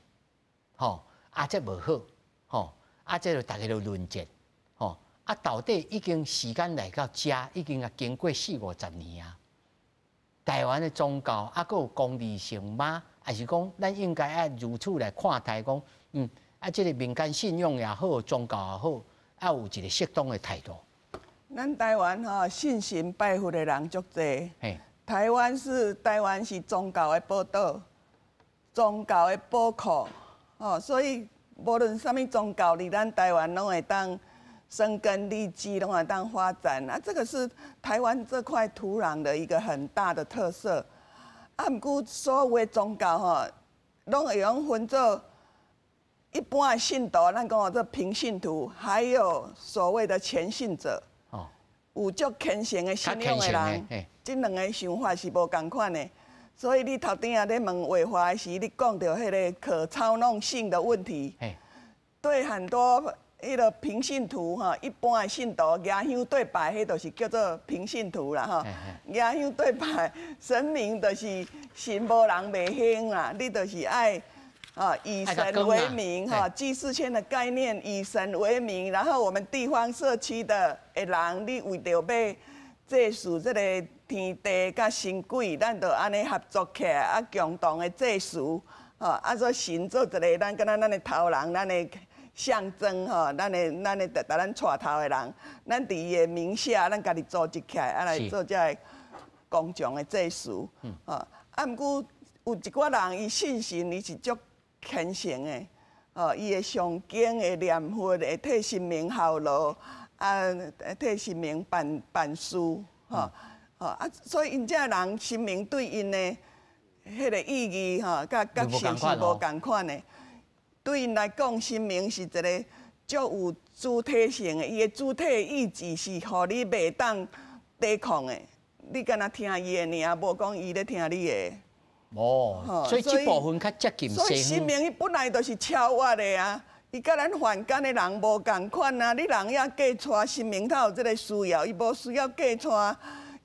吼，啊，這無好，吼，啊，這就大家就論戰，吼，啊，到底已經時間來到遮，已經啊經過四五十年啊。台灣的宗教猶閣有功利性嗎？還是講咱應該愛如此來看待講，啊，這个民間信仰也好，宗教也好，愛有一个適當的態度。咱台灣吼信神拜佛的人足濟。台灣是宗教的寶島，宗教的寶庫，吼，所以無論啥物宗教，佇咱台灣攏會當生根立基，攏會當發展。啊，這個是台灣這塊土壤的一個很大的特色。啊，毋過所有的宗教吼，攏會用分做一般的信徒，咱講做平信徒，還有所謂的虔信者。哦。有足虔誠的信仰的人，這兩个想法是無仝款的。所以你頭拄仔咧問話話的時，你講著彼个可操弄性的問題。對很多彼个平信徒吼，一般的信徒，舉香對拜，彼就是叫做平信徒啦吼。舉香對拜，神明就是神無人袂興啦，你就是愛啊以神為名哈，祭祀圈的概念，以神為名，然後我們地方社區的人，你為著欲祭祀這个天地佮神鬼，咱就按呢合作起來，啊，共同的祭祀，吼，啊，做神做一个，咱敢若咱的頭人，咱的象徵吼，咱的共咱帶頭的人，咱佇伊的名下，咱家己組織起來，啊來做這个公眾的祭祀，吼，啊，毋過有一寡人伊信神，伊是足虔誠的，吼，伊會誦經，會念佛，會替神明效勞，啊，替神明辦事，吼，吼啊，所以𪜶這人神明對𪜶的彼个意義吼，佮角色是無仝款的。對𪜶來講，神明是一个足有主體性的，伊的主體意志是予你袂當抵抗的。你敢若聽伊的爾，無講伊咧聽你的。哦，所以這部分較接近。所以神明伊本來就是超越的啊，伊佮咱凡間的人無仝款啊。你人也嫁娶神明，才有這个需要，伊無需要嫁娶，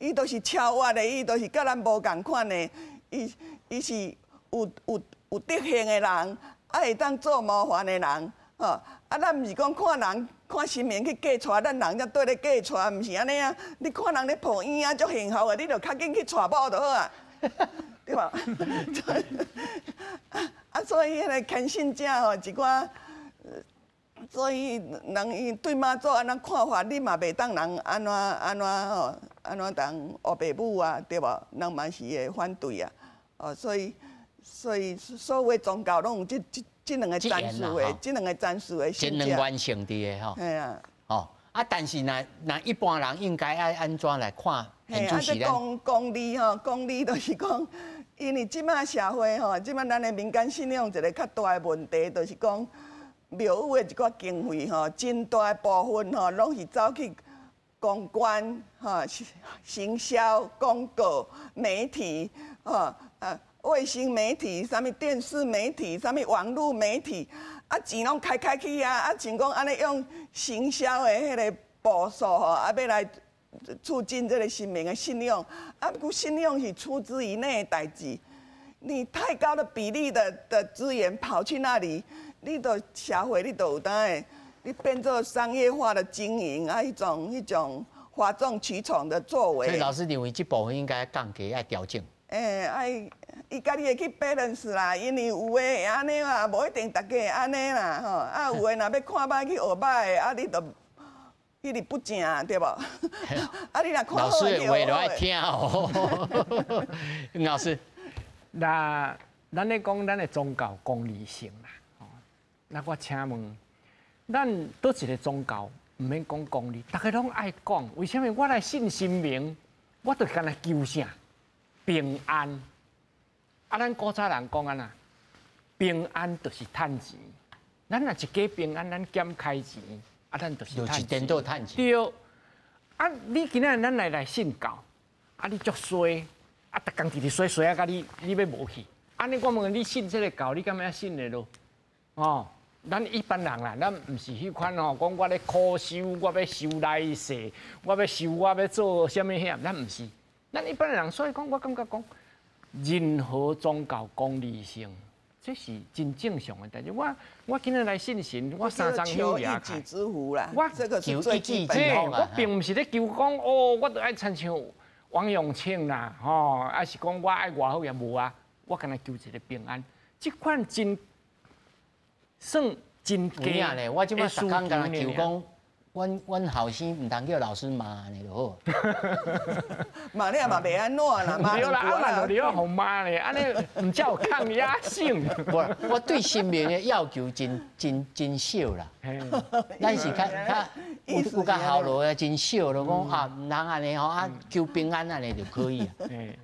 伊就是超越的，伊就是佮咱無仝款的。伊是有德行的人。啊，會當做模範的人，吼！啊，咱毋是講看人看神明去嫁娶，咱人才綴咧嫁娶，毋是按呢啊！你看人咧抱嬰仔足幸福的，你就較緊去娶某就好啊，對無？啊，所以彼个虔信者吼，一寡，所以人伊對媽祖按怎看法，你嘛袂當人按怎按怎吼，按怎人烏爸母啊，對無？人嘛是會反對啊，哦，所以所有宗教攏有這兩个層次的，這兩个層次的。這兩元性佇的吼。嘿啊。吼啊！但是若一般人應該愛按怎來看？嘿啊，這功利吼，功利就是講，因為這擺社會吼，這擺咱的民間信仰一个較大的問題，就是講廟宇的一寡經費吼，真大的部分吼，攏是走去公關吼、行銷、廣告、媒體吼啊。卫星媒体、啥物电视媒体、啥物网路媒体，啊钱拢开开去啊，啊像讲按呢用行销的彼个步数吼，啊欲来促进这个神明的信仰，啊毋过信仰是出自于内的代志，你太高的比例的资源跑去那里，你都社会你都有当会，你变做商业化的经营啊，彼种哗众取宠的作为。所以老师认为这部分应该降低，爱调整。欸，爱伊家己会去 balance 啦，因为有的会按呢啦，无一定逐家会按呢啦，吼。啊，有的若欲看䆀去学䆀的，啊，你就彼个不正，对无？啊，你若看好老师的话就爱听哦。老师，那咱咧讲咱的宗教功利性啦，吼。那我请问，咱佗一个宗教毋免讲功利，逐家拢爱讲，为啥物我来信神明，我就干焦求啥？平安。啊，咱古早人讲按怎？平安就是趁钱。咱若一家平安，咱减开钱，啊，咱就是趁钱。颠倒趁钱。对。啊，你今仔咱来信教，啊，你足衰，啊，逐工直直衰衰啊，共你你欲无去。按呢，我问你信这个教，你敢欲信会落？哦，咱一般人啦，咱毋是彼款吼，讲我咧苦修，我欲修来世，我欲修，我欲做啥物遐，咱毋是。咱一般人，所以讲，我感觉讲，任何宗教功利性，这是真正常的代志。我今仔来信神，我三张香也开。我这个是最基本的。我并毋是咧求讲哦，我著爱亲像王永庆啦，吼，抑是讲我爱偌好也无啊。我干焦求一个平安，这款真算真低呢。我这摆逐工干焦求讲，阮后生毋通叫老师骂呢就好。骂你也嘛袂按怎啦，对啦，啊骂就你要予骂咧，按呢毋才有抗压性。无，我对神明的要求真真真少啦。咱是较较有有较效劳的真少，就讲啊，毋通按呢吼，啊求平安按呢就可以啊。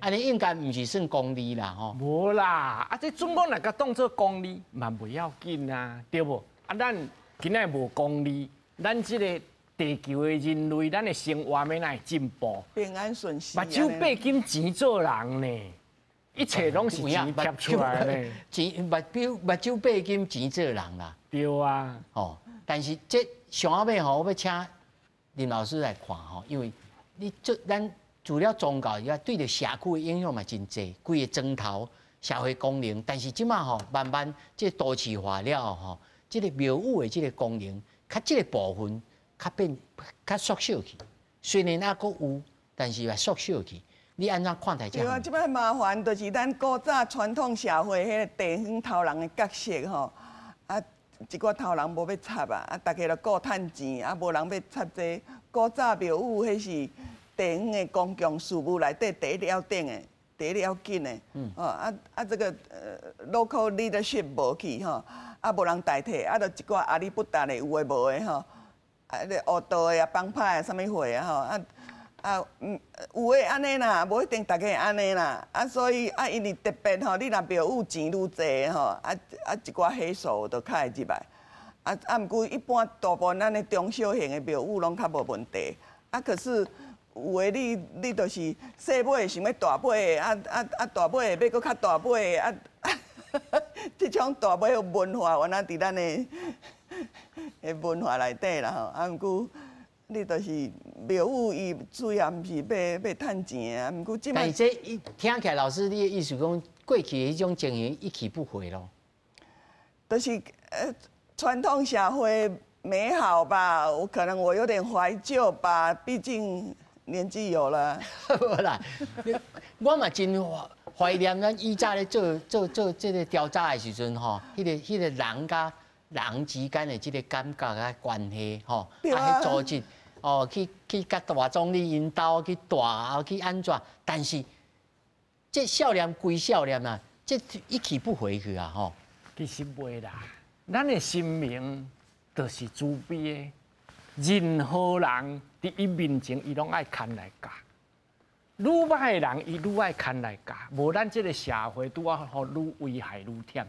按呢应该毋是算功利啦吼。无啦，啊这总讲若共当做功利嘛袂要紧啊，对无？啊咱今仔无功利。咱这个地球的人类，咱的生活欲按怎进步，平安顺遂。目睭擘金钱做人呢，一切拢是钱贴出来的。钱目睭擘金钱做人啦。对啊。哦，但是这上后尾吼，我欲请林老师来看吼，因为你做咱除了宗教以外，对著社区的影响嘛真济，规个庄头社会功能，但是这马吼慢慢这都市化了吼，这个庙宇的这个功能。较这个部分较变较缩小去，虽然犹阁有，但是也缩小去。你按怎看待这？对啊，这摆麻烦就是咱古早传统社会彼个地方头人的角色吼，啊，一寡头人无欲插啊，啊，逐家都顾趁钱，啊，无人欲插这古早庙宇，彼是地方的公共事务内底第一要紧的，第一要紧的。哦，啊啊，这个local leadership 无去吼。啊，无人代替，啊，就一寡阿里不达的有的无的吼，啊，咧黑道的啊，帮派啊，啥物货啊吼，啊啊，有的按呢啦，无一定逐家按呢啦，啊，所以啊，因为特别吼，你若庙宇钱愈济吼，啊啊，一寡黑手就较会入来，啊啊，毋过一般大部分咱的中小型的庙宇拢较无问题，啊，可是有的你就是细尾想欲大尾的，啊啊啊，大尾的欲阁较大尾的啊。这种大尾文化，原来伫咱的文化内底啦吼。啊，毋过你就是庙宇，伊主要毋是欲趁钱啊。毋过这但是这一听起来，老师你的意思讲，过去的彼种情形一去不回咯。就是传统社会美好吧？我可能我有点怀旧吧，毕竟年纪有了。无啦，我嘛真怀念咱以早咧做这个调查的时阵吼，彼个人佮人之间的这个感觉佮关系吼，啊，彼组织哦，去佮大总理𪜶兜去蹛啊，去按怎？但是这少年归少年啊，这一去不回去啊吼。其实袂啦，咱的神明就是慈悲的，任何人伫伊面前，伊拢爱牵来教。愈歹的人，伊愈爱牵来教，无咱这个社会拄仔好愈危害愈忝，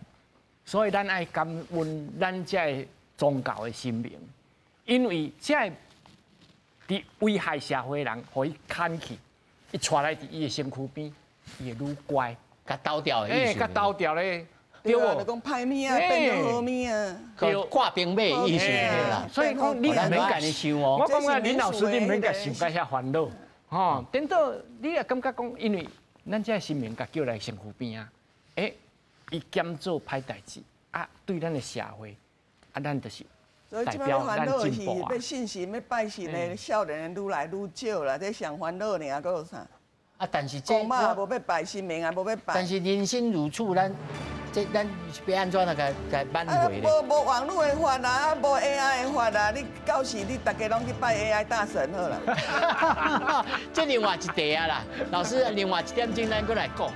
所以咱爱感恩咱这个宗教的神明，因为这个伫危害社会的人，予伊牵去，伊带来伫伊的身躯边，伊会愈乖。共兜掉的意思。共兜掉咧，对無？就講歹物仔變做好物仔，對，掛兵馬的意思對啦。所以講你毋免共伊想哦。我講啊，林老師，你毋免共想甲遐煩惱，吼。等到你也感覺講，因為咱這神明共叫來身軀邊仔，伊兼做歹代誌，啊，對咱的社會，啊，咱就是代表咱進步啊。欲信神、欲拜神的少年人愈來愈少啦，這上煩惱爾，閣有啥？啊，但是這公媽無欲拜神明啊，無欲拜。但是人生如此，咱這咱欲按怎來共共挽回咧？無無網路的法啊，無 AI 的法啊，你到時你逐家攏去拜 AI 大神好啦。這另外一題啊啦，老師，另外一點鐘咱閣來講。